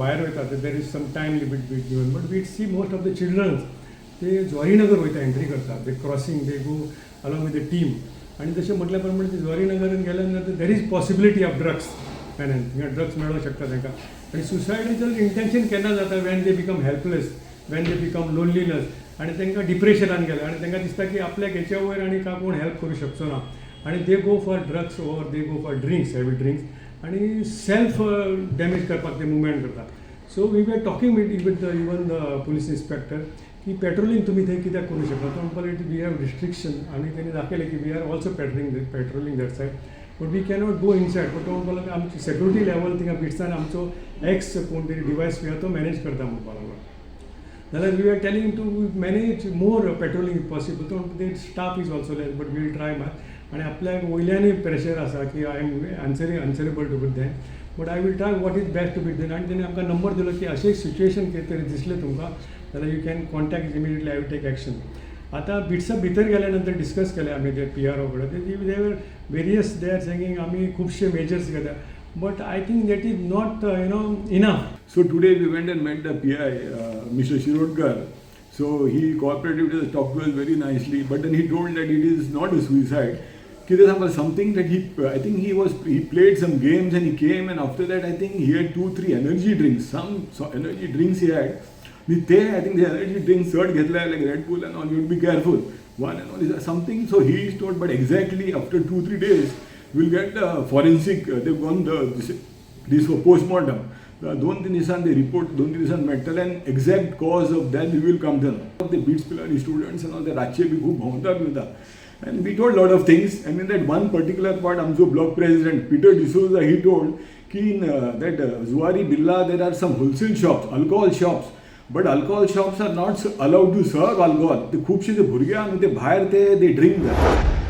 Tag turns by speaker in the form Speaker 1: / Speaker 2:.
Speaker 1: भायर वयता, there is some time limit be given, but we see most of the childrens ते जुवारीनगर वयता, entry करता, they crossing, they go along with the team. आनी जशें म्हटल्या प्रमाणे ते जुवारीनगरान गेल्या नंतर there is possibility of drugs पॅनन, थिंगा ड्रग्स मेळोंक शकता तांकां. आनी सुसायडाचें इंटेन्शन केन्ना जाता? When they become helpless, when they become loneliness आनी तांकां डिप्रेशनान गेले आनी तांकां दिसता की आपल्याक हेच्या वयर आनी का कोण हेल्प करूं शकचो ना आनी they go for drugs or they go for drinks, heavy drinks, आनी सेल्फ डॅमेज करपाक ते मुवमेंट करता. So we were talking with even the police inspector की पेट्रोलिंग तुमी थंय कित्याक करूं शकना? तो म्हणपाक लागलो, we have restriction. आनी तेणी दाखयलें की we are also patrolling that side, but we cannot go inside. But तो म्हणपाक लागलो, आमची सेक्युरिटी लेवल थिंगा बिट्सान आमचो एक्स कोण तरी डिवायस आहा, तो मॅनेज करता म्हणपाक लागलो. जाल्यार we are telling to manage more patrolling if possible. तो म्हणटा, staff is also less, but we'll try. मात आनी आपल्याक वयल्यानूय प्रेशर आसा की I am answerable to with them, but I will try what is best to be done. आनी तेणी आमकां नंबर दिलो की अशें सिच्युएशन कितें तरी दिसलें तुमकां जाल्यार you can contact immediately, I will take action. आतां बिट्सा भितर गेल्या नंतर डिस्कस केलें आमी ते पीआरओ कडेन. They were various, they are saying आमी खुबशे मेजर्स घेता, but I think that is not enough.
Speaker 2: So today we went and met the PI, Mr. Shirodkar. So he cooperated with us, talked to us very nicely, but then he told that it is not a suicide. कितें सांगता, something that he, I think he played some games and he came, and after that I think he had two, three energy drinks, some so energy drinks he had. आणि ते I think the energy drinks चड घेतले, like Red Bull and all, you'd be careful. One and all is something, so he is told, but exactly after 2, 3 days, we'll get the forensic, they've gone this for postmortem. दोन तीन दिसान ते report दोन तीन दिसान मेळटले and exact cause of death we will come to know. ते bits Pilani students and all ते रातचे बी खूब भोंवता बिवता and we told lot of things, and in that one particular part आमचो block president Peter D'Souza, he told की in that Zuari Birla there are some wholesale shops, alcohol shops, but alcohol shops are not allowed to serve alcohol. ते खुबशे ते भुरगे आहा न्हू, ते भायर ते they drink.